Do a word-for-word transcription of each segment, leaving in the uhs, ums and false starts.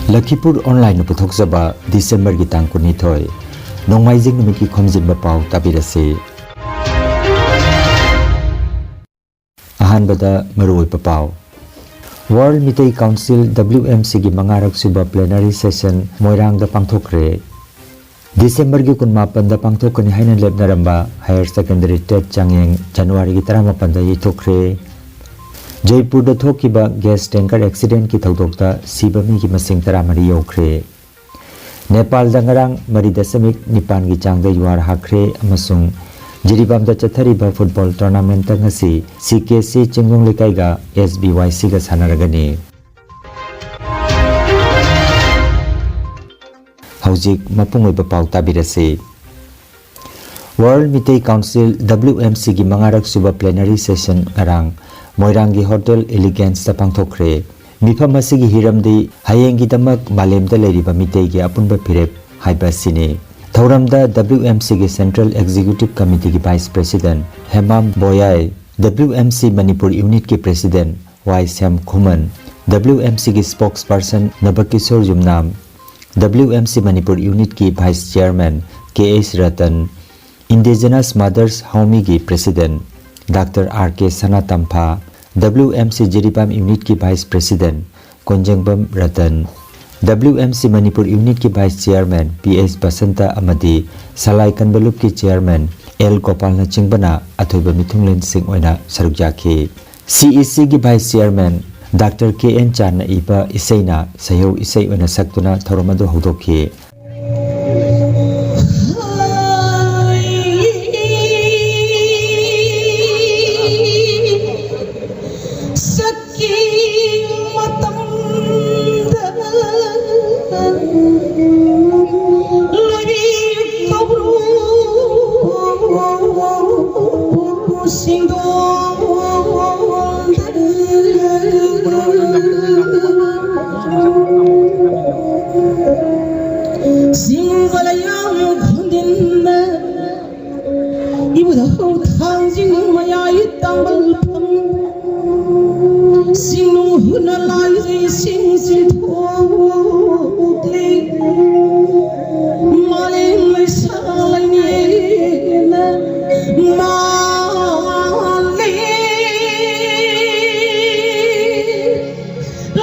ꯂꯈꯤꯄꯨꯔ ꯑꯣꯟꯂꯥꯏꯟꯅ ꯄꯨꯊꯣꯛꯆꯕ ꯗꯤꯁꯦꯝꯕꯔꯒꯤ ꯇꯥꯡ ꯀꯨꯟꯅꯤꯊꯣꯏ, ꯅꯣꯡꯃꯥꯏꯖꯤꯡ ꯅꯨꯃꯤꯠꯀꯤ ꯈꯣꯝꯖꯤꯟꯕ ꯄꯥꯎ ꯇꯥꯕꯤꯔꯁꯤ꯫ ꯑꯍꯥꯟꯕꯗ ꯃꯔꯨꯑꯣꯏꯕ ꯄꯥꯎ꯫ World Meitei council, W M C ꯒꯤ ꯃꯉꯥꯔꯛ ꯁꯨꯕ ꯄ꯭ꯂꯦꯅꯔꯤ ꯁꯦꯁꯟ ꯃꯣꯏꯔꯥꯡꯗ ꯄꯥꯡꯊꯣꯛꯈ꯭ꯔꯦ꯫ ꯗꯤꯁꯦꯝꯕꯔꯒꯤ ꯀꯨꯟꯃꯥꯄꯟꯗ ꯄꯥꯡꯊꯣꯛꯀꯅꯤ ꯍꯥꯏꯅ ꯂꯦꯞꯅꯔꯝꯕ ꯍꯥꯌꯔ ꯁꯦꯀꯦꯟꯗꯔꯤ ꯇꯦꯠ ꯆꯥꯡꯌꯦꯡ ꯖꯅꯋꯥꯔꯤꯒꯤ ꯇꯔꯥꯃꯥꯄꯟꯗ ꯌꯩꯊꯣꯛꯈ꯭ꯔꯦ꯫ ꯖꯩꯄꯨꯔꯗ ꯊꯣꯛꯈꯤꯕ ꯒ꯭ꯌꯥꯁ ꯇꯦꯡꯀꯔ ꯑꯦꯛꯁꯤꯗꯦꯟꯠꯀꯤ ꯊꯧꯗꯣꯛꯇ ꯁꯤꯕ ꯃꯤꯒꯤ ꯃꯁꯤꯡ ꯇꯔꯥꯃꯔꯤ ꯌꯧꯈ꯭ꯔꯦ꯫ ꯅꯦꯄꯥꯜꯗ ꯉꯔꯥꯡ ꯃꯔꯤ ꯗꯁꯃꯤꯛ ꯅꯤꯄꯥꯟꯒꯤ ꯆꯥꯡꯗ ꯌꯨꯍꯥꯔ ꯍꯥꯈ꯭ꯔꯦ ꯑꯃꯁꯨꯡ ꯖꯤꯔꯤꯕꯥꯝꯗ ꯆꯠꯊꯔꯤꯕ ꯐꯨꯠꯕꯣꯜ ꯇꯣꯔꯅꯥꯃꯦꯟꯠꯇ ꯉꯁꯤ C K C ꯆꯤꯡꯅꯨꯡ ꯂꯩꯀꯥꯏꯒ S B Y C ꯒ ꯁꯥꯟꯅꯔꯒꯅꯤ꯫ ꯍꯧꯖꯤꯛ ꯃꯄꯨꯡ ꯑꯣꯏꯕ ꯄꯥꯎ ꯇꯥꯕꯤꯔꯁꯤ꯫ World Meitei council, W M C ꯒꯤ ꯃꯉꯥꯔꯛ ꯁꯨꯕ ꯄ꯭ꯂꯦꯅꯔꯤ ꯁꯦꯁꯟ ꯉꯔꯥꯡ ꯃꯣꯏꯔꯥꯡꯒꯤ ꯍꯣꯇꯦꯜ ꯏꯂꯤꯒꯦꯟꯁꯇ ꯄꯥꯡꯊꯣꯛꯈ꯭ꯔꯦ꯫ ꯃꯤꯐꯝ ꯑꯁꯤꯒꯤ ꯍꯤꯔꯝꯗꯤ ꯍꯌꯦꯡꯒꯤꯗꯃꯛ ꯃꯥꯂꯦꯝꯗ ꯂꯩꯔꯤꯕ ꯃꯤꯇꯩꯒꯤ ꯑꯄꯨꯟꯕ ꯐꯤꯔꯦꯞ ꯍꯥꯏꯕ ꯑꯁꯤꯅꯤ꯫ ꯊꯧꯔꯝꯗ W M C ꯒꯤ ꯁꯦꯟꯇ꯭ꯔꯦꯜ ꯑꯦꯛꯖꯤꯀ꯭ꯌꯨꯇꯤꯚ ꯀꯃꯤꯇꯤꯒꯤ vice president Hemam Boyai, W M C Manipur ꯌꯨꯅꯤꯠꯀꯤ president Y Shyam Khuman, W M C ꯒꯤ spokesperson Nabakishore Yumnam, W M C Manipur ꯌꯨꯅꯤꯠꯀꯤ vice chairman K H Ratan, indigenous ꯃꯥꯗꯔꯁ ꯍꯥꯎꯃꯤꯒꯤ president doctor R K Sanatomba, W M C Jiribam ꯌꯨꯅꯤꯠꯀꯤ vice president Konjengbam Ratan, W M C Manipur ꯌꯨꯅꯤꯠꯀꯤ vice chairman P H Basanta ꯑꯃꯗꯤ ꯁꯂꯥꯏ ꯀꯟꯕ ꯂꯨꯞꯀꯤ ꯆꯤꯌꯥꯔꯃꯦꯟ L ꯒꯣꯄꯥꯜꯅꯆꯤꯡꯕꯅ ꯑꯊꯣꯏꯕ ꯃꯤꯊꯨꯡꯂꯦꯟꯁꯤꯡ ꯑꯣꯏꯅ ꯁꯔꯨꯛ ꯌꯥꯈꯤ꯫ C E C ꯒꯤ vice chairman doctor K N ꯆꯥꯟꯅ ꯏꯕ ꯏꯁꯩꯅ ꯁꯩꯍꯧ ꯏꯁꯩ ꯑꯣꯏꯅ ꯁꯛꯇꯨꯅ ꯊꯧꯔꯝ ꯑꯗꯨ ꯍꯧꯗꯣꯛꯈꯤ꯫ ꯆꯠꯀꯤ ꯃꯇꯝꯗ ꯂꯣꯏꯕꯤ ꯀꯧꯕ꯭ꯔꯨ ꯆꯤꯡꯗꯣꯟꯗ ꯆꯤꯡꯕ ꯂꯩꯔꯥꯡ ꯈꯨꯟꯗꯤꯟꯗ ꯏꯕꯨꯙꯧ ꯊꯥꯡꯖꯤꯡ ꯃꯌꯥꯏ ꯇꯥꯡꯕꯜ ꯐꯝ ꯆꯤꯡꯅꯨꯡ ꯄꯨꯟꯅ ꯂꯥꯏꯖꯩꯁꯤꯡꯁꯤ ꯊꯣꯛꯂꯤ꯫ ꯃꯥꯂꯦꯝ ꯂꯩꯁꯥ ꯂꯩꯉꯦꯅ ꯃꯥꯂꯦꯝ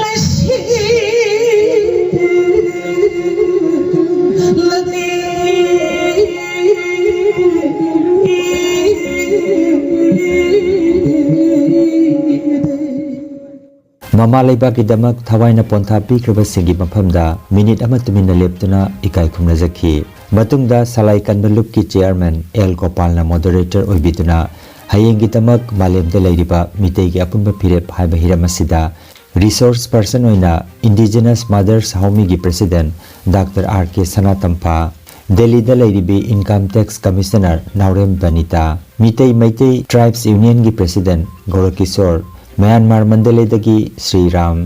ꯂꯩꯁꯤ ꯂꯗꯤ꯫ ꯃꯃꯥ ꯂꯩꯕꯥꯛꯀꯤꯗꯃꯛ ꯊꯋꯥꯏꯅ ꯄꯣꯟꯊꯥ ꯄꯤꯈ꯭ꯔꯕꯁꯤꯡꯒꯤ ꯃꯐꯝꯗ ꯃꯤꯅꯤꯠ ꯑꯃ ꯇꯨꯃꯤꯟꯅ ꯂꯦꯞꯇꯨꯅ ꯏꯀꯥꯏ ꯈꯨꯝꯅꯖꯈꯤ꯫ ꯃꯇꯨꯡꯗ ꯁꯂꯥꯏ ꯀꯟꯕ ꯂꯨꯞꯀꯤ ꯆꯦꯌꯔꯃꯦꯟ ꯑꯦꯜ ꯒꯣꯄꯥꯜꯅ ꯃꯣꯗꯔꯦꯇꯔ ꯑꯣꯏꯕꯤꯗꯨꯅ ꯍꯌꯦꯡꯒꯤꯗꯃꯛ ꯃꯥꯂꯦꯝꯗ ꯂꯩꯔꯤꯕ ꯃꯤꯇꯩꯒꯤ ꯑꯄꯨꯟꯕ ꯐꯤꯔꯦꯞ ꯍꯥꯏꯕ ꯍꯤꯔꯝ ꯑꯁꯤꯗ ꯔꯤꯁꯣꯔꯁ ꯄꯔꯁꯟ ꯑꯣꯏꯅ ꯏꯟꯗꯤꯖꯤꯅꯁ ꯃꯥꯗꯔꯁ ꯍꯥꯎꯃꯤꯒꯤ president doctor R K Sanatomba, ꯗꯦꯜꯂꯤꯗ ꯂꯩꯔꯤꯕꯤ income tax commissioner Naorem Banita, Meetei Meitei tribes ꯌꯨꯅꯤꯌꯟꯒꯤ ꯄ꯭ꯔꯦꯁꯤꯗꯦꯟꯠ ꯒꯣꯔꯀꯤꯁꯣꯔ, ꯃ꯭ꯌꯥꯟꯃꯥꯔ ꯃꯟꯗꯂꯦꯗꯒꯤ Shri Ram,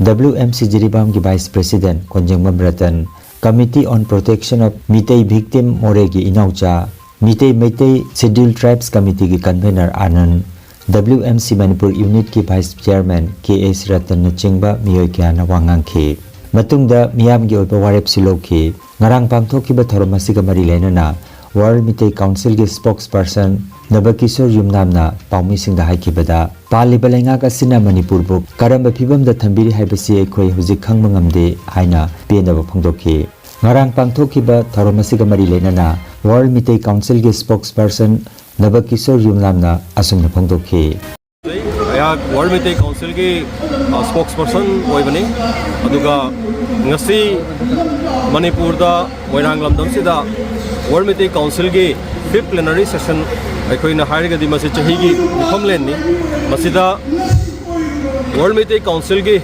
W M C ꯖꯤꯔꯤꯕꯥꯝꯒꯤ vice president Konjengbam Ratan, committee on protection of Meetei victim ꯃꯣꯔꯦꯒꯤ ꯏꯅꯥꯎꯆꯥ, ꯃꯤꯇꯩ ꯃꯩꯇꯩ ꯁꯦꯗ꯭ꯌꯨꯜ ꯇ꯭ꯔꯥꯏꯕꯁ ꯀꯃꯤꯇꯤꯒꯤ convener Anand, W M C Manipur ꯌꯨꯅꯤꯠꯀꯤ ꯚꯥꯏꯁ ꯆꯦꯌꯔꯃꯦꯟ ꯀꯦ ꯑꯦꯁ ꯔꯇꯟꯅꯆꯤꯡꯕ ꯃꯤꯑꯣꯏ ꯀꯌꯥꯅ ꯋꯥ ꯉꯥꯡꯈꯤ꯫ ꯃꯇꯨꯡꯗ ꯃꯤꯌꯥꯝꯒꯤ ꯑꯣꯏꯕ ꯋꯥꯔꯦꯞꯁꯨ ꯂꯧꯈꯤ꯫ ꯉꯔꯥꯡ ꯄꯥꯡꯊꯣꯛꯈꯤꯕ ꯊꯧꯔꯝ ꯑꯁꯤꯒ ꯃꯔꯤ ꯂꯩꯅꯅ ꯋꯥꯔꯜ ꯃꯤꯇꯩ ꯀꯥꯎꯟꯁꯤꯜꯒꯤ ꯁ꯭ꯄꯣꯛꯁ ꯄꯔꯁꯟ ꯅꯕꯀꯤꯁꯣꯔ ꯌꯨꯝꯅꯥꯝꯅ ꯄꯥꯎꯃꯤꯁꯤꯡꯗ ꯍꯥꯏꯈꯤꯕꯗ, ꯄꯥꯜꯂꯤꯕ ꯂꯩꯉꯥꯛ ꯑꯁꯤꯅ ꯃꯅꯤꯄꯨꯔꯕꯨ ꯀꯔꯝꯕ ꯐꯤꯚꯝꯗ ꯊꯝꯕꯤꯔꯤ ꯍꯥꯏꯕꯁꯤ ꯑꯩꯈꯣꯏ ꯍꯧꯖꯤꯛ ꯈꯪꯕ ꯉꯝꯗꯦ ꯍꯥꯏꯅ ꯄꯦꯟꯗꯕ ꯐꯣꯡꯗꯣꯛꯈꯤ꯫ ꯉꯔꯥꯡ ꯄꯥꯡꯊꯣꯛꯈꯤꯕ ꯊꯧꯔꯝ ꯑꯁꯤꯒ ꯃꯔꯤ ꯂꯩꯅꯅ ꯋꯥꯔꯜ ꯃꯤꯇꯩ ꯀꯥꯎꯟꯁꯤꯜꯒꯤ ꯁ꯭ꯄꯣꯛꯁ ꯄꯔꯁꯟ ꯅꯕꯀꯤꯁꯣꯔ ꯌꯨꯝꯅꯥꯝꯅ ꯑꯁꯨꯝꯅ ꯐꯣꯡꯗꯣꯛꯈꯤ꯫ ꯑꯩꯍꯥꯛ ꯋꯥꯔꯜ ꯃꯤꯇꯩ ꯀꯥꯎꯟꯁꯤꯜꯒꯤ, ꯑ, ꯁ꯭ꯄꯣꯛꯁ ꯄꯔꯁꯟ ꯑꯣꯏꯕꯅꯤ꯫ ꯑꯗꯨꯒ ꯉꯁꯤ ꯃꯅꯤꯄꯨꯔꯗ ꯃꯣꯏꯔꯥꯡ ꯂꯝꯗꯝꯁꯤꯗ ꯋꯥꯔꯜ ꯃꯤꯇꯩ ꯀꯥꯎꯟꯁꯤꯜꯒꯤ ꯐꯤꯐ ꯄ꯭ꯂꯦꯅꯔꯤ ꯁꯦꯁꯟ, ꯑꯩꯈꯣꯏꯅ ꯍꯥꯏꯔꯒꯗꯤ ꯃꯁꯤ ꯆꯍꯤꯒꯤ ꯃꯤꯐꯝꯂꯦꯟꯅꯤ꯫ ꯃꯁꯤꯗ ꯋꯥꯔꯜ ꯃꯤꯇꯩ ꯀꯥꯎꯟꯁꯤꯜꯒꯤ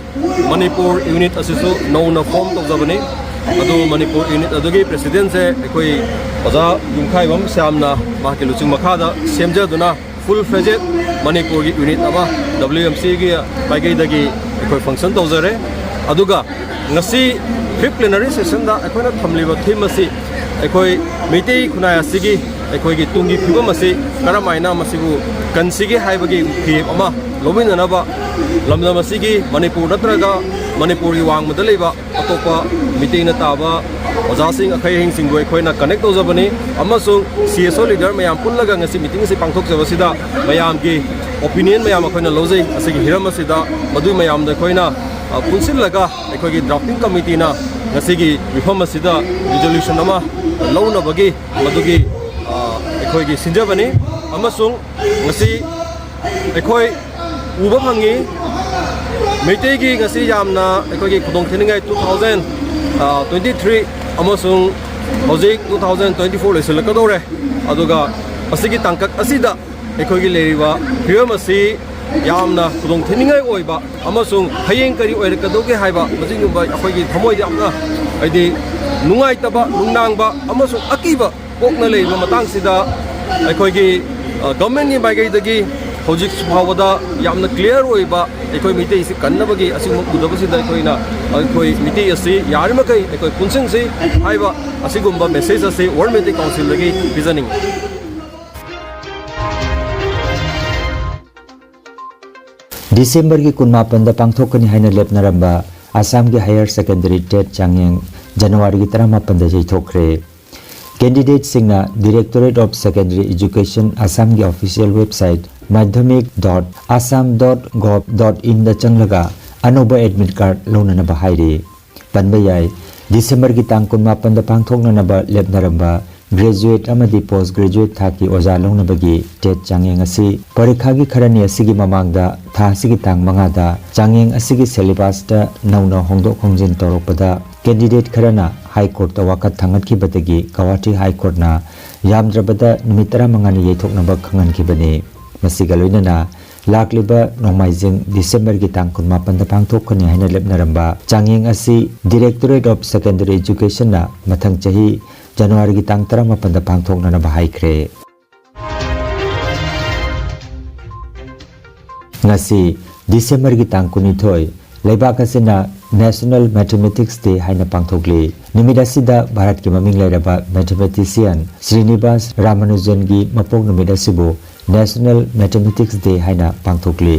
ꯃꯅꯤꯄꯨꯔ ꯌꯨꯅꯤꯠ ꯑꯁꯤꯁꯨ ꯅꯧꯅ ꯐꯣꯔꯝ ꯇꯧꯖꯕꯅꯤ꯫ ꯑꯗꯨ ꯃꯅꯤꯄꯨꯔ ꯌꯨꯅꯤꯠ ꯑꯗꯨꯒꯤ ꯄ꯭ꯔꯦꯁꯤꯗꯦꯟꯁꯦ ꯑꯩꯈꯣꯏ ꯑꯣꯖꯥ ꯌꯨꯝꯈꯥꯏꯕꯝ ꯁ꯭ꯌꯥꯝꯅ ꯃꯍꯥꯛꯀꯤ ꯂꯨꯆꯤꯡ ꯃꯈꯥꯗ ꯁꯦꯝꯖꯗꯨꯅ ꯐꯨꯜ ꯐ꯭ꯂꯦꯖꯦꯠ ꯃꯅꯤꯄꯨꯔꯒꯤ ꯌꯨꯅꯤꯠ ꯑꯃ ꯗꯕ꯭ꯂꯤꯎ ꯑꯦꯝ ꯁꯤꯒꯤ ꯃꯥꯏꯀꯩꯗꯒꯤ ꯑꯩꯈꯣꯏ ꯐꯪꯁꯟ ꯇꯧꯖꯔꯦ꯫ ꯑꯗꯨꯒ ꯉꯁꯤ ꯐꯤꯐ ꯄ꯭ꯂꯦꯅꯔꯤ ꯁꯦꯁꯟꯗ ꯑꯩꯈꯣꯏꯅ ꯊꯝꯂꯤꯕ ꯊꯤꯝ ꯑꯁꯤ ꯑꯩꯈꯣꯏ ꯃꯤꯇꯩ ꯈꯨꯟꯅꯥꯏ ꯑꯁꯤꯒꯤ ꯑꯩꯈꯣꯏꯒꯤ ꯇꯨꯡꯒꯤ ꯐꯤꯕꯝ ꯑꯁꯤ ꯀꯔꯝ ꯍꯥꯏꯅ ꯃꯁꯤꯕꯨ ꯀꯟꯁꯤꯒꯦ ꯍꯥꯏꯕꯒꯤ ꯐꯤꯔꯦꯞ ꯑꯃ ꯂꯧꯃꯤꯟꯅꯅꯕ ꯂꯝꯗꯝ ꯑꯁꯤꯒꯤ ꯃꯅꯤꯄꯨꯔ ꯅꯠꯇ꯭ꯔꯒ ꯃꯅꯤꯄꯨꯔꯒꯤ ꯋꯥꯡꯃꯗ ꯂꯩꯕ ꯑꯇꯣꯞꯄ ꯃꯤꯇꯩꯅ ꯇꯥꯕ ꯑꯣꯖꯥꯁꯤꯡ, ꯑꯈꯪ ꯑꯍꯩꯁꯤꯡꯕꯨ ꯑꯩꯈꯣꯏꯅ ꯀꯅꯦꯛ ꯇꯧꯖꯕꯅꯤ ꯑꯃꯁꯨꯡ ꯁꯤ ꯑꯦꯁ ꯑꯣ ꯂꯤꯗꯔ ꯃꯌꯥꯝ ꯄꯨꯜꯂꯒ ꯉꯁꯤ ꯃꯤꯇꯤꯡ ꯑꯁꯤ ꯄꯥꯡꯊꯣꯛꯆꯕꯁꯤꯗ ꯃꯌꯥꯝꯒꯤ ꯑꯣꯄꯤꯅꯤꯌꯟ ꯃꯌꯥꯝ ꯑꯩꯈꯣꯏꯅ ꯂꯧꯖꯩ꯫ ꯑꯁꯤꯒꯤ ꯍꯤꯔꯝ ꯑꯁꯤꯗ ꯃꯗꯨ ꯃꯌꯥꯝꯗ ꯑꯩꯈꯣꯏꯅ, ꯑ, ꯄꯨꯟꯁꯤꯜꯂꯒ ꯑꯩꯈꯣꯏꯒꯤ ꯗ꯭ꯔꯥꯐꯇꯤꯡ ꯀꯃꯤꯇꯤꯅ ꯉꯁꯤꯒꯤ ꯃꯤꯐꯝ ꯑꯁꯤꯗ ꯔꯤꯖꯣꯂꯨꯁꯟ ꯑꯃ ꯂꯧꯅꯕꯒꯤ ꯃꯗꯨꯒꯤ, ꯑ, ꯑꯩꯈꯣꯏꯒꯤ ꯁꯤꯟꯖꯕꯅꯤ꯫ ꯑꯃꯁꯨꯡ ꯉꯁꯤ ꯑꯩꯈꯣꯏ ꯎꯕ ꯐꯪꯉꯤ, ꯃꯩꯇꯩꯒꯤ ꯉꯁꯤ ꯌꯥꯝꯅ ꯑꯩꯈꯣꯏꯒꯤ ꯈꯨꯗꯣꯡ ꯊꯤꯅꯤꯡꯉꯥꯏ two thousand twenty three ꯑꯃꯁꯨꯡ ꯍꯧꯖꯤꯛ two thousand twenty four ꯂꯣꯏꯁꯤꯜꯂꯛꯀꯗꯧꯔꯦ꯫ ꯑꯗꯨꯒ ꯃꯁꯤꯒꯤ ꯇꯥꯡꯀꯛ ꯑꯁꯤꯗ ꯑꯩꯈꯣꯏꯒꯤ ꯂꯩꯔꯤꯕ ꯐꯤꯕꯝ ꯑꯁꯤ ꯌꯥꯝꯅ ꯈꯨꯗꯣꯡ ꯊꯤꯅꯤꯡꯉꯥꯏ ꯑꯣꯏꯕ ꯑꯃꯁꯨꯡ ꯍꯌꯦꯡ ꯀꯔꯤ ꯑꯣꯏꯔꯛꯀꯗꯧꯒꯦ ꯍꯥꯏꯕ ꯃꯁꯤꯒꯨꯝꯕ ꯑꯩꯈꯣꯏꯒꯤ ꯊꯃꯣꯏꯗ ꯌꯥꯝꯅ, ꯍꯥꯏꯗꯤ, ꯅꯨꯡꯉꯥꯏꯇꯕ, ꯅꯨꯡꯅꯥꯡꯕ ꯑꯃꯁꯨꯡ ꯑꯀꯤꯕ ꯄꯣꯛꯅ ꯂꯩꯔꯤꯕ ꯃꯇꯥꯡꯁꯤꯗ ꯑꯩꯈꯣꯏꯒꯤ, ꯑ, ꯒꯚꯔꯟꯃꯦꯟꯒꯤ ꯃꯥꯏꯀꯩꯗꯒꯤ ꯍꯧꯖꯤꯛ ꯐꯥꯎꯕꯗ ꯌꯥꯝꯅ ꯀ꯭ꯂꯤꯌꯥꯔ ꯑꯣꯏꯕ ꯑꯩꯈꯣꯏ ꯃꯤꯇꯩꯁꯤ ꯀꯟꯅꯕꯒꯤ ꯑꯁꯤꯒꯨꯝꯕ ꯎꯗꯕꯁꯤꯗ ꯑꯩꯈꯣꯏꯅ ꯑꯩꯈꯣꯏ ꯃꯤꯇꯩ ꯑꯁꯤ ꯌꯥꯔꯤꯃꯈꯩ ꯑꯩꯈꯣꯏ ꯄꯨꯟꯁꯤꯟꯁꯤ ꯍꯥꯏꯕ ꯑꯁꯤꯒꯨꯝꯕ ꯃꯦꯁꯦꯖ ꯑꯁꯤ ꯋꯥꯔꯜ ꯃꯩꯇꯩ ꯀꯥꯎꯟꯁꯤꯜꯗꯒꯤ ꯄꯤꯖꯅꯤꯡꯏ꯫ ꯗꯤꯁꯦꯝꯕꯔꯒꯤ ꯀꯨꯟꯃꯥꯄꯟꯗ ꯄꯥꯡꯊꯣꯛꯀꯅꯤ ꯍꯥꯏꯅ ꯂꯦꯞꯅꯔꯝꯕ ꯑꯁꯥꯝꯒꯤ ꯍꯥꯌꯔ ꯁꯦꯀꯦꯟꯗꯔꯤ ꯇꯦꯠ ꯆꯥꯡꯌꯦꯡ ꯖꯅꯋꯥꯔꯤꯒꯤ ꯇꯔꯥꯃꯥꯄꯟꯗ ꯌꯩꯊꯣꯛꯈ꯭ꯔꯦ꯫ ꯀꯦꯟꯗꯤꯗꯦꯠꯁꯤꯡꯅ Directorate of Secondary Education ꯑꯁꯥꯝꯒꯤ official website madhyamik dot assam dot gov dot in ꯗ ꯆꯪꯂꯒ ꯑꯅꯧꯕ admit card ꯂꯧꯅꯅꯕ ꯍꯥꯏꯔꯤ꯫ ꯄꯟꯕ ꯌꯥꯏ, ꯗꯤꯁꯦꯝꯕꯔꯒꯤ ꯇꯥꯡ ꯀꯨꯟꯃꯥꯄꯟꯗ ꯄꯥꯡꯊꯣꯛꯅꯅꯕ ꯂꯦꯞꯅꯔꯝꯕ graduate ꯑꯃꯗꯤ post graduate ꯊꯥꯛꯀꯤ ꯑꯣꯖꯥ ꯂꯧꯅꯕꯒꯤ ꯇꯦꯠ ꯆꯥꯡꯌꯦꯡ ꯑꯁꯤ ꯄꯔꯤꯈꯥꯒꯤ ꯈꯔꯅꯤ ꯑꯁꯤꯒꯤ ꯃꯃꯥꯡꯗ ꯊꯥ ꯑꯁꯤꯒꯤ ꯇꯥꯡ ꯃꯉꯥꯗ ꯆꯥꯡꯌꯦꯡ ꯑꯁꯤꯒꯤ syllabus ꯇ ꯅꯧꯅ ꯍꯣꯡꯗꯣꯛ ꯍꯣꯡꯖꯤꯟ ꯇꯧꯔꯛꯄꯗ candidate ꯈꯔꯅ High Court ꯇ ꯋꯥꯀꯠ ꯊꯥꯡꯒꯠꯈꯤꯕꯗꯒꯤ ꯒꯧꯍꯥꯇꯤ High Court ꯅ ꯌꯥꯝꯗ꯭ꯔꯕꯗ ꯅꯨꯃꯤꯠ ꯇꯔꯥꯃꯉꯥꯅꯤ ꯌꯩꯊꯣꯛꯅꯕ ꯈꯪꯍꯟꯈꯤꯕꯅꯤ꯫ ꯃꯁꯤꯒ ꯂꯣꯏꯅꯅ ꯂꯥꯛꯂꯤꯕ ꯅꯣꯡꯃꯥꯏꯖꯤꯡ ꯗꯤꯁꯦꯝꯕꯔꯒꯤ ꯇꯥꯡ ꯀꯨꯟꯃꯥꯄꯟꯗ ꯄꯥꯡꯊꯣꯛꯀꯅꯤ ꯍꯥꯏꯅ ꯂꯦꯞꯅꯔꯝꯕ ꯆꯥꯡꯌꯦꯡ ꯑꯁꯤ Directorate of Secondary Education ꯅ ꯃꯊꯪ ꯆꯍꯤ ꯖꯅꯋꯥꯔꯤꯒꯤ ꯇꯥꯡ ꯇꯔꯥꯃꯥꯄꯟꯗ ꯄꯥꯡꯊꯣꯛꯅꯅꯕ ꯍꯥꯏꯈ꯭ꯔꯦ꯫ ꯉꯁꯤ ꯗꯤꯁꯦꯝꯕꯔꯒꯤ ꯇꯥꯡ ꯀꯨꯟꯅꯤꯊꯣꯏ, ꯂꯩꯕꯥꯛ ꯑꯁꯤꯅ National Mathematics Day ꯍꯥꯏꯅ ꯄꯥꯡꯊꯣꯛꯂꯤ꯫ ꯅꯨꯃꯤꯠ ꯑꯁꯤꯗ ꯚꯥꯔꯠꯀꯤ ꯃꯃꯤꯡ ꯂꯩꯔꯕ mathematician ꯁ꯭ꯔꯤꯅꯤꯕꯥꯁ ꯔꯥꯃꯥꯅꯨꯖꯟꯒꯤ ꯃꯄꯣꯛ ꯅꯨꯃꯤꯠ ꯑꯁꯤꯕꯨ National Mathematics Day ꯍꯥꯏꯅ ꯄꯥꯡꯊꯣꯛꯂꯤ꯫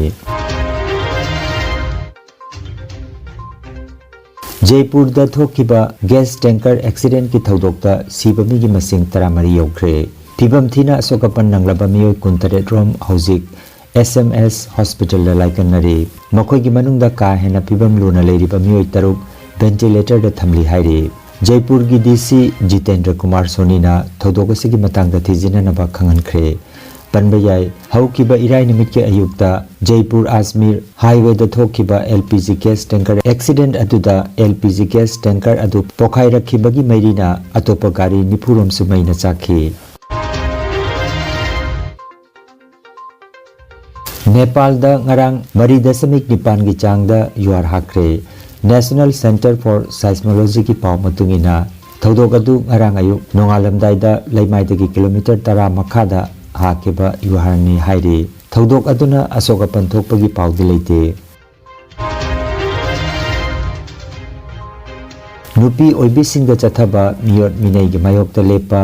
ꯖꯩꯄꯨꯔꯗ ꯊꯣꯛꯈꯤꯕ gas tanker accidentꯀꯤ ꯊꯧꯗꯣꯛꯇ ꯁꯤꯕ ꯃꯤꯒꯤ ꯃꯁꯤꯡ ꯇꯔꯥꯃꯔꯤ ꯌꯧꯈ꯭ꯔꯦ꯫ ꯐꯤꯕꯝ ꯊꯤꯅ ꯑꯁꯣꯛ ꯑꯄꯟ ꯅꯪꯂꯕ ꯃꯤꯑꯣꯏ ꯀꯨꯟꯇꯔꯦꯠ ꯔꯣꯝ ꯍꯧꯖꯤꯛ S M S hospitalꯗ ꯂꯥꯏꯀꯠꯅꯔꯤ꯫ ꯃꯈꯣꯏꯒꯤ ꯃꯅꯨꯡꯗ ꯀꯥ ꯍꯦꯟꯅ ꯐꯤꯕꯝ ꯂꯨꯅ ꯂꯩꯔꯤꯕ ꯃꯤꯑꯣꯏ ꯇꯔꯨꯛ ventilatorꯗ ꯊꯝꯂꯤ ꯍꯥꯏꯔꯤ꯫ ꯖꯩꯄꯨꯔꯒꯤ D C ꯖꯤꯇꯦꯟꯗ꯭ꯔ ꯀꯨꯃꯥꯔ ꯁꯣꯅꯤꯅ ꯊꯧꯗꯣꯛ ꯑꯁꯤꯒꯤ ꯃꯇꯥꯡꯗ ꯊꯤꯖꯤꯟꯅꯅꯕ ꯈꯪꯍꯟꯈ꯭ꯔꯦ꯫ ꯄꯟꯕ ꯌꯥꯏ, ꯍꯧꯈꯤꯕ ꯏꯔꯥꯏ ꯅꯨꯃꯤꯠꯀꯤ ꯑꯌꯨꯛꯇ ꯖꯩꯄꯨꯔ ꯑꯖꯃꯤꯔ highwayꯗ ꯊꯣꯛꯈꯤꯕ L P G gas tanker accident ꯑꯗꯨꯗ L P G gas tanker ꯑꯗꯨ ꯄꯣꯈꯥꯏꯔꯛꯈꯤꯕꯒꯤ ꯃꯩꯔꯤꯅ ꯑꯇꯣꯞꯄ ꯒꯥꯔꯤ ꯅꯤꯐꯨ ꯔꯣꯝꯁꯨ ꯃꯩꯅ ꯆꯥꯛꯈꯤ꯫ ꯅꯦꯄꯥꯜꯗ ꯉꯔꯥꯡ ꯃꯔꯤ ꯗꯁꯃꯤꯛ ꯅꯤꯄꯥꯟꯒꯤ ꯆꯥꯡꯗ ꯌꯨꯍꯥꯔ ꯍꯥꯈ꯭ꯔꯦ꯫ National Centre for Seismologyꯒꯤ ꯄꯥꯎ ꯃꯇꯨꯡ ꯏꯟꯅ, ꯊꯧꯗꯣꯛ ꯑꯗꯨ ꯉꯔꯥꯡ ꯑꯌꯨꯛ ꯅꯣꯡꯉꯥꯜꯂꯝꯗꯥꯏꯗ ꯂꯩꯃꯥꯏꯗꯒꯤ ꯀꯤꯂꯣꯃꯤꯇꯔ ꯇꯔꯥ ꯃꯈꯥꯗ ꯍꯥꯈꯤꯕ ꯌꯨꯍꯥꯔꯅꯤ ꯍꯥꯏꯔꯤ꯫ ꯊꯧꯗꯣꯛ ꯑꯗꯨꯅ ꯑꯁꯣꯛ ꯑꯄꯟ ꯊꯣꯛꯄꯒꯤ ꯄꯥꯎꯗꯤ ꯂꯩꯇꯦ꯫ ꯅꯨꯄꯤ ꯑꯣꯏꯕꯤꯁꯤꯡꯗ ꯆꯠꯊꯕ ꯃꯤꯑꯣꯠ ꯃꯤꯅꯩꯒꯤ ꯃꯥꯌꯣꯛꯇ ꯂꯦꯞꯄ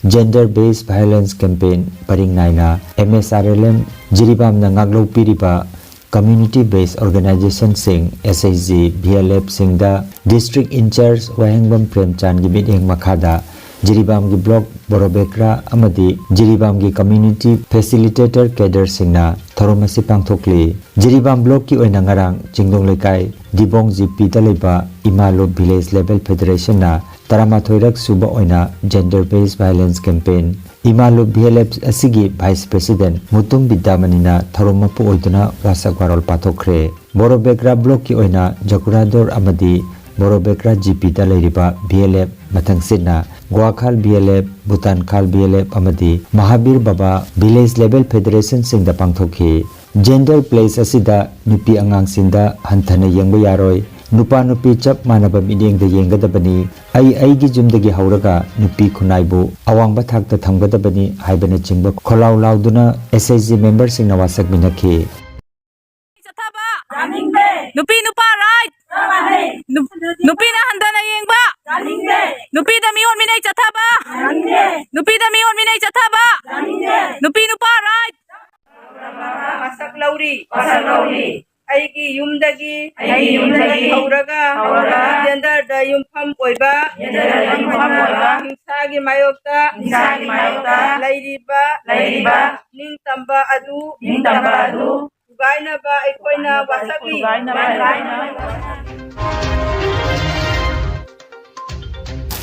Gender Based Violence Campaign ꯄꯔꯤꯡ ꯅꯥꯏꯅ M S R L M ꯖꯤꯔꯤꯕꯥꯝꯅ ꯉꯥꯛꯂꯧ ꯄꯤꯔꯤꯕ Community Based Organizationꯁꯤꯡ S H G, V L Fꯁꯤꯡꯗ District Incharge ꯋꯥꯍꯦꯡꯕꯝ ꯄ꯭ꯔꯦꯝꯆꯥꯟꯒꯤ ꯃꯤꯠꯌꯦꯡ ꯃꯈꯥꯗ ꯖꯤꯔꯤꯕꯥꯝꯒꯤ Block ꯕꯣꯔꯣꯕꯦꯀ꯭ꯔꯥ ꯑꯃꯗꯤ ꯖꯤꯔꯤꯕꯥꯝꯒꯤ Community Facilitator Cadreꯁꯤꯡꯅ ꯊꯧꯔꯝ ꯑꯁꯤ ꯄꯥꯡꯊꯣꯛꯂꯤ꯫ ꯖꯤꯔꯤꯕꯥꯝ Blockꯀꯤ ꯑꯣꯏꯅ ꯉꯔꯥꯡ ꯆꯤꯡꯗꯣꯡ ꯂꯩꯀꯥꯏ ꯗꯤꯕꯣꯡ ꯖꯤꯄꯤꯗ ꯂꯩꯕ ꯏꯃꯥꯂꯣꯞ Village Level Federationꯅ ꯇꯔꯥꯃꯥꯊꯣꯏꯔꯛ ꯁꯨꯕ ꯑꯣꯏꯅ Gender Based Violence Campaign ꯏꯃꯥꯂꯣꯞ V L F ꯑꯁꯤꯒꯤ Vice President ꯃꯨꯇꯨꯝ ꯕꯤꯗ꯭ꯌꯥꯃꯅꯤꯅ ꯊꯧꯔꯝ ꯃꯄꯨ ꯑꯣꯏꯗꯨꯅ ꯋꯥꯁꯛ ꯋꯥꯔꯣꯜ ꯄꯥꯊꯣꯛꯈ꯭ꯔꯦ꯫ ꯕꯣꯔꯣꯕꯦꯀ꯭ꯔꯥ Blockꯀꯤ ꯑꯣꯏꯅ ꯖꯀꯨꯔꯥꯗꯣꯔ ꯑꯃꯗꯤ ꯕꯣꯔꯣꯕꯦꯀ꯭ꯔꯥ ꯖꯤꯄꯤꯗ ꯂꯩꯔꯤꯕ V L F, ꯃꯊꯪꯁꯤꯠꯅ ꯒ꯭ꯋꯥꯈꯥꯜ V L F, ꯚꯨꯇꯥꯟꯈꯥꯜ V L F ꯑꯃꯗꯤ ꯃꯍꯥꯕꯤꯔ ꯕꯕꯥ Village Level Federationꯁꯤꯡꯗ ꯄꯥꯡꯊꯣꯛꯈꯤ꯫ Gender Pledge ꯑꯁꯤꯗ ꯅꯨꯄꯤ ꯑꯉꯥꯡꯁꯤꯡꯗ ꯍꯟꯊꯅ ꯌꯦꯡꯕ ꯌꯥꯔꯣꯏ, ꯅꯨꯄꯥ ꯅꯨꯄꯤ ꯆꯞ ꯃꯥꯟꯅꯕ ꯃꯤꯠꯌꯦꯡꯗ ꯌꯦꯡꯒꯗꯕꯅꯤ, ꯑꯩ ꯑꯩꯒꯤ ꯌꯨꯝꯗꯒꯤ ꯍꯧꯔꯒ ꯅꯨꯄꯤ ꯈꯨꯟꯅꯥꯏꯕꯨ ꯑꯋꯥꯡꯕ ꯊꯥꯛꯇ ꯊꯝꯒꯗꯕꯅꯤ ꯍꯥꯏꯕꯅꯆꯤꯡꯕ ꯈꯣꯜꯂꯥꯎ ꯂꯥꯎꯗꯨꯅ S H G memberꯁꯤꯡꯅ ꯋꯥꯁꯛꯃꯤꯟꯅꯈꯤ꯫ ꯆꯠꯊꯕ! ꯌꯥꯅꯤꯡꯗꯦ! ꯅꯨꯄꯤ ꯅꯨꯄꯥ right! ꯅꯨ- ꯅꯨꯄꯤꯅ ꯍꯟꯊꯅ ꯌꯦꯡꯕ, ꯅꯨꯄꯤꯗ ꯃꯤꯑꯣꯠ ꯃꯤꯅꯩ ꯆꯠꯊꯕ, ꯅꯨꯄꯤꯗ ꯃꯤꯑꯣꯠ ꯃꯤꯅꯩ ꯆꯠꯊꯕ, ꯅꯨꯄꯤ ꯅꯨꯄꯥ right꯫ ꯃꯁꯛ ꯂꯧꯔꯤ꯫ ꯃꯁꯛ ꯂꯧꯔꯤ꯫ ꯑꯩꯒꯤ ꯌꯨꯝꯗꯒꯤ ꯑꯩꯒꯤ ꯌꯨꯝꯗꯒꯤ ꯍꯧꯔꯒ ꯍꯧꯔꯒ genderꯗ ꯌꯨꯝꯐꯝ ꯑꯣꯏꯕ genderꯗ ꯌꯨꯝꯐꯝ ꯑꯣꯏꯕ ꯍꯤꯡꯁꯥꯒꯤ ꯃꯥꯌꯣꯛꯇ ꯍꯤꯡꯁꯥꯒꯤ ꯃꯥꯌꯣꯛꯇ ꯂꯩꯔꯤꯕ ꯂꯩꯔꯤꯕ ꯅꯤꯡꯇꯝꯕ ꯑꯗꯨ ꯅꯤꯡꯇꯝꯕ ꯑꯗꯨ ꯊꯨꯒꯥꯏꯅꯕ ꯑꯩꯈꯣꯏꯅ ꯋꯥꯁꯛꯂꯤ꯫ ꯊꯨꯒꯥꯏꯅꯕ ꯑꯩꯈꯣꯏꯅ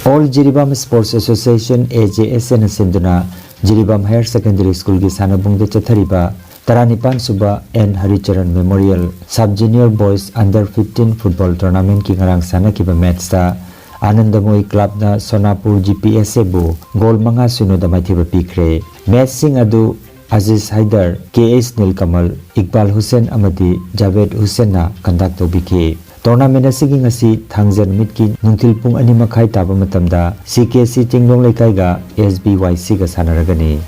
All Jiribam Sports Association, A J S Aꯅ ꯁꯤꯟꯗꯨꯅ ꯖꯤꯔꯤꯕꯥꯝ Higher Secondary Schoolꯒꯤ ꯁꯥꯟꯅꯕꯨꯡꯗ ꯆꯠꯊꯔꯤꯕ ꯇꯔꯥꯅꯤꯄꯥꯟ ꯁꯨꯕ N Haricharan Memorial Sub Junior Boys Under fifteen Football Tournamentꯀꯤ ꯉꯔꯥꯡ ꯁꯥꯟꯅꯈꯤꯕ matchꯇ ꯑꯥꯅꯟꯗꯃꯣꯏ clubꯅ ꯁꯣꯅꯥꯄꯨꯔ G P S Aꯕꯨ goal ꯃꯉꯥ ꯁꯤꯅꯣꯗ ꯃꯥꯏꯊꯤꯕ ꯄꯤꯈ꯭ꯔꯦ꯫ Matchꯁꯤꯡ ꯑꯗꯨ ꯑꯖꯤꯖ ꯍꯥꯏꯗꯔ, K H ꯅꯤꯜꯀꯃꯜ, ꯏꯛꯕꯥꯜ ꯍꯨꯁꯦꯟ ꯑꯃꯗꯤ ꯖꯥꯚꯦꯗ ꯍꯨꯁꯦꯟꯅ conduct ꯇꯧꯕꯤꯈꯤ꯫ Tournament ꯑꯁꯤꯒꯤ ꯉꯁꯤ ꯊꯥꯡꯖ ꯅꯨꯃꯤꯠꯀꯤ ꯅꯨꯡꯊꯤꯜ ꯄꯨꯡ ꯑꯅꯤ ꯃꯈꯥꯏ ꯇꯥꯕ ꯃꯇꯝꯗ C K C ꯆꯤꯡꯗꯣꯡ ꯂꯩꯀꯥꯏꯒ S B Y Cꯒ ꯁꯥꯟꯅꯔꯒꯅꯤ꯫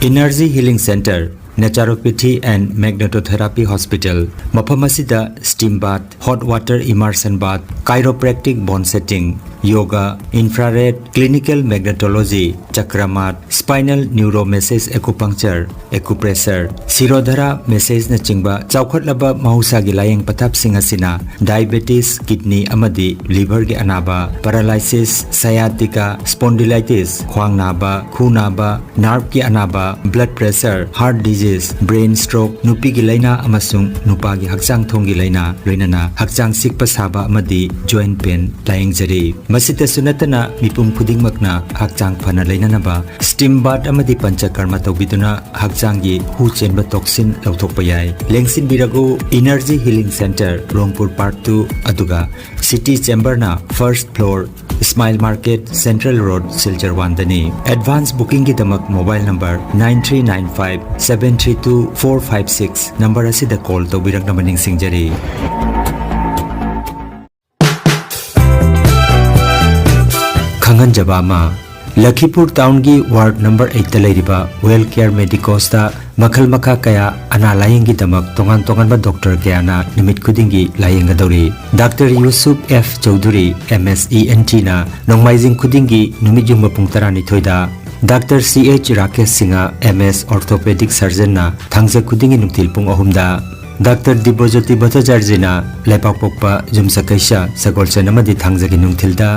Energy Healing Center, Naturopathy and Magnetotherapy Hospital, ꯃꯐꯝ ꯑꯁꯤꯗ steam bath, hot water immersion bath, chiropractic bone setting, yoga, infrared, clinical magnetology, chakra mat, spinal neuromassage acupuncture, acupressure, Shirodhara massageꯅꯆꯤꯡꯕ ꯆꯥꯎꯈꯠꯂꯕ ꯃꯍꯧꯁꯥꯒꯤ ꯂꯥꯌꯦꯡ ꯄꯊꯥꯞꯁꯤꯡ ꯑꯁꯤꯅ diabetes, kidney ꯑꯃꯗꯤ liverꯒꯤ ꯑꯅꯥꯕ, paralysis, sciatica, spondylitis, ꯈ꯭ꯋꯥꯡ ꯅꯥꯕ, ꯈꯨ ꯅꯥꯕ, nerveꯀꯤ ꯑꯅꯥꯕ, blood pressure, heart disease, brain stroke, ꯅꯨꯄꯤꯒꯤ ꯂꯥꯏꯅꯥ ꯑꯃꯁꯨꯡ ꯅꯨꯄꯥꯒꯤ ꯍꯛꯆꯥꯡ ꯊꯣꯡꯒꯤ ꯂꯥꯏꯅꯥ, ꯂꯣꯏꯅꯅ ꯍꯛꯆꯥꯡ ꯆꯤꯛꯄ ꯁꯥꯕ ꯑꯃꯗꯤ joint pain ꯂꯥꯌꯦꯡꯖꯔꯤ꯫ ꯃꯁꯤꯇꯁꯨ ꯅꯠꯇꯅ ꯃꯤꯄꯨꯝ ꯈꯨꯗꯤꯡꯃꯛꯅ ꯍꯛꯆꯥꯡ ꯐꯅ ꯂꯩꯅꯅꯕ steam bath ꯑꯃꯗꯤ ꯄꯟꯆꯀꯔꯃ ꯇꯧꯕꯤꯗꯨꯅ ꯍꯛꯆꯥꯡꯒꯤ ꯍꯨ ꯆꯦꯟꯕ toxin ꯂꯧꯊꯣꯛꯄ ꯌꯥꯏ꯫ ꯂꯦꯡꯁꯤꯟꯕꯤꯔꯒꯨ Energy Healing Center, ꯔꯣꯡꯄꯨꯔ Park two, ꯑꯗꯨꯒ City Chamberꯅ first floor, Smile Market, Central Road, Silchar one ꯗꯅꯤ꯫ Advance bookingꯒꯤꯗꯃꯛ mobile number nine three nine five seven three two four five six number ꯑꯁꯤꯗ call ꯇꯧꯕꯤꯔꯛꯅꯕ ꯅꯤꯡꯁꯤꯡꯖꯔꯤ꯫ ꯈꯪꯍꯟꯖꯕ ꯑꯃ, ꯂꯈꯤꯄꯨꯔ ꯇꯥꯎꯟꯒꯤ ꯋꯥꯔꯗ ꯅꯝꯕꯔ ꯑꯩꯠꯇ ꯂꯩꯔꯤꯕ well care ꯃꯦꯗꯤꯀꯣꯁꯇ ꯃꯈꯜ ꯃꯈꯥ ꯀꯌꯥ ꯑꯅꯥ ꯂꯥꯌꯦꯡꯒꯤꯗꯃꯛ ꯇꯣꯉꯥꯟ ꯇꯣꯉꯥꯟꯕ ꯗꯣꯛꯇꯔ ꯀꯌꯥꯅ ꯅꯨꯃꯤꯠ ꯈꯨꯗꯤꯡꯒꯤ ꯂꯥꯌꯦꯡꯒꯗꯧꯔꯤ꯫ Doctor Yusuf F Chowdhury, M S E N ꯇꯤꯅ ꯅꯣꯡꯃꯥꯏꯖꯤꯡ ꯈꯨꯗꯤꯡꯒꯤ ꯅꯨꯃꯤꯠ ꯌꯨꯡꯕ ꯄꯨꯡ ꯇꯔꯥꯅꯤꯊꯣꯏꯗ, doctor C H Rakesh Singh, M S orthopaedic ꯁꯔꯖꯟꯅ ꯊꯥꯡꯖ ꯈꯨꯗꯤꯡꯒꯤ ꯅꯨꯡꯊꯤꯜ ꯄꯨꯡ ꯑꯍꯨꯝꯗ, ꯗꯥꯛꯇꯔ ꯗꯤꯕ꯭ꯔꯣꯖꯣꯇꯤ ꯚꯠꯇꯥꯆꯥꯔꯖꯤꯅ ꯂꯩꯄꯥꯛꯄꯣꯛꯄ ꯌꯨꯝꯁꯀꯩꯁ ꯁꯒꯣꯜꯁꯦꯟ ꯑꯃꯗꯤ ꯊꯥꯡꯖꯒꯤ ꯅꯨꯡꯊꯤꯜꯗ,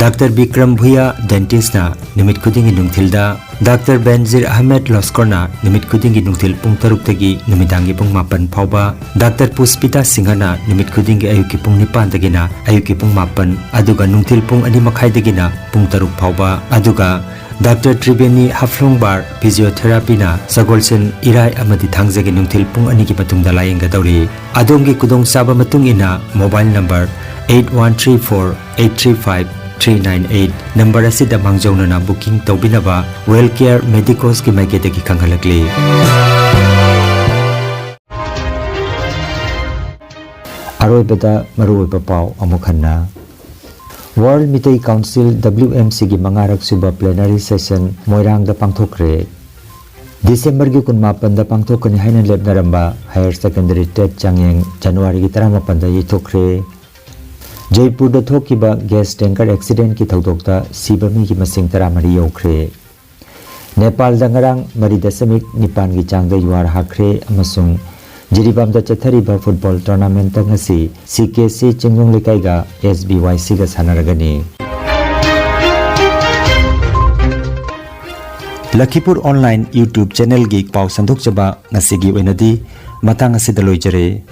ꯗꯥꯛꯇꯔ ꯕꯤꯀ꯭ꯔꯝ ꯚꯨꯌꯥ ꯗꯦꯟꯇꯤꯁꯅ ꯅꯨꯃꯤꯠ ꯈꯨꯗꯤꯡꯒꯤ ꯅꯨꯡꯊꯤꯜꯗ, ꯗꯥꯛꯇꯔ ꯕꯦꯟꯖꯤꯔ ꯑꯍꯃꯦꯗ ꯂꯣꯁꯀꯣꯔꯅ ꯅꯨꯃꯤꯠ ꯈꯨꯗꯤꯡꯒꯤ ꯅꯨꯡꯊꯤꯜ ꯄꯨꯡ ꯇꯔꯨꯛꯇꯒꯤ ꯅꯨꯃꯤꯗꯥꯡꯒꯤ ꯄꯨꯡ ꯃꯥꯄꯟ ꯐꯥꯎꯕ, ꯗꯥꯛꯇꯔ ꯄꯨꯁꯄꯤꯇꯥ ꯁꯤꯡꯍꯅ ꯅꯨꯃꯤꯠ ꯈꯨꯗꯤꯡꯒꯤ ꯑꯌꯨꯛꯀꯤ ꯄꯨꯡ ꯅꯤꯄꯥꯟꯗꯒꯤꯅ ꯑꯌꯨꯛꯀꯤ ꯄꯨꯡ ꯃꯥꯄꯟ, ꯑꯗꯨꯒ ꯅꯨꯡꯊꯤꯜ ꯄꯨꯡ ꯑꯅꯤ ꯃꯈꯥꯏꯗꯒꯤꯅ ꯄꯨꯡ ꯇꯔꯨꯛ ꯐꯥꯎꯕ, ꯑꯗꯨꯒ ꯗꯥꯛꯇꯔ ꯇ꯭ꯔꯤꯕꯦꯅꯤ ꯍꯐ꯭ꯂꯣꯡꯕꯥꯔ ꯐꯤꯖꯤꯑꯣꯊꯦꯔꯥꯄꯤꯅ ꯁꯒꯣꯜꯁꯦꯟ, ꯏꯔꯥꯏ ꯑꯃꯗꯤ ꯊꯥꯡꯖꯒꯤ ꯅꯨꯡꯊꯤꯜ ꯄꯨꯡ ꯑꯅꯤꯒꯤ ꯃꯇꯨꯡꯗ ꯂꯥꯌꯦꯡꯒꯗꯧꯔꯤ꯫ ꯑꯗꯣꯝꯒꯤ ꯈꯨꯗꯣꯡꯆꯥꯕ ꯃꯇꯨꯡ ꯏꯟꯅ mobile number eight one three four eight three five three nine eight number ꯑꯁꯤꯗ ꯃꯥꯡꯖꯧꯅꯅ ꯕꯨꯀꯤꯡ ꯇꯧꯕꯤꯅꯕ ꯋꯦꯜ ꯀꯦꯌꯔ ꯃꯦꯗꯤꯀꯣꯁꯀꯤ ꯃꯥꯏꯀꯩꯗꯒꯤ ꯈꯪꯍꯜꯂꯛꯂꯤ꯫ ꯑꯔꯣꯏꯕꯗ ꯃꯔꯨꯑꯣꯏꯕ ꯄꯥꯎ ꯑꯃꯨꯛ ꯍꯟꯅ꯫ World Meitei council, W M C ꯒꯤ ꯃꯉꯥꯔꯛ ꯁꯨꯕ ꯄ꯭ꯂꯦꯅꯔꯤ ꯁꯦꯁꯟ ꯃꯣꯏꯔꯥꯡꯗ ꯄꯥꯡꯊꯣꯛꯈ꯭ꯔꯦ꯫ ꯗꯤꯁꯦꯝꯕꯔꯒꯤ ꯀꯨꯟꯃꯥꯄꯟꯗ ꯄꯥꯡꯊꯣꯛꯀꯅꯤ ꯍꯥꯏꯅ ꯂꯦꯞꯅꯔꯝꯕ ꯍꯥꯌꯔ ꯁꯦꯀꯦꯟꯗꯔꯤ ꯇꯦꯠ ꯆꯥꯡꯌꯦꯡ ꯖꯅꯋꯥꯔꯤꯒꯤ ꯇꯔꯥꯃꯥꯄꯟꯗ ꯌꯩꯊꯣꯛꯈ꯭ꯔꯦ꯫ ꯖꯩꯄꯨꯔꯗ ꯊꯣꯛꯈꯤꯕ ꯒ꯭ꯌꯥꯁ ꯇꯦꯡꯀꯔ ꯑꯦꯛꯁꯤꯗꯦꯟꯠꯀꯤ ꯊꯧꯗꯣꯛꯇ ꯁꯤꯕ ꯃꯤꯒꯤ ꯃꯁꯤꯡ ꯇꯔꯥꯃꯔꯤ ꯌꯧꯈ꯭ꯔꯦ꯫ ꯅꯦꯄꯥꯜꯗ ꯉꯔꯥꯡ ꯃꯔꯤ ꯗꯁꯃꯤꯛ ꯅꯤꯄꯥꯟꯒꯤ ꯆꯥꯡꯗ ꯌꯨꯍꯥꯔ ꯍꯥꯈ꯭ꯔꯦ ꯑꯃꯁꯨꯡ ꯖꯤꯔꯤꯕꯥꯝꯗ ꯆꯠꯊꯔꯤꯕ ꯐꯨꯠꯕꯣꯜ ꯇꯣꯔꯅꯥꯃꯦꯟꯠꯇ ꯉꯁꯤ C K C ꯆꯤꯡꯅꯨꯡ ꯂꯩꯀꯥꯏꯒ S B Y C ꯒ ꯁꯥꯟꯅꯔꯒꯅꯤ꯫ ꯂꯈꯤꯄꯨꯔ ꯑꯣꯟꯂꯥꯏꯟ YouTube ꯆꯦꯅꯦꯜꯒꯤ ꯄꯥꯎ ꯁꯟꯗꯣꯛꯆꯕ ꯉꯁꯤꯒꯤ ꯑꯣꯏꯅꯗꯤ ꯃꯇꯥꯡ ꯑꯁꯤꯗ ꯂꯣꯏꯖꯔꯦ꯫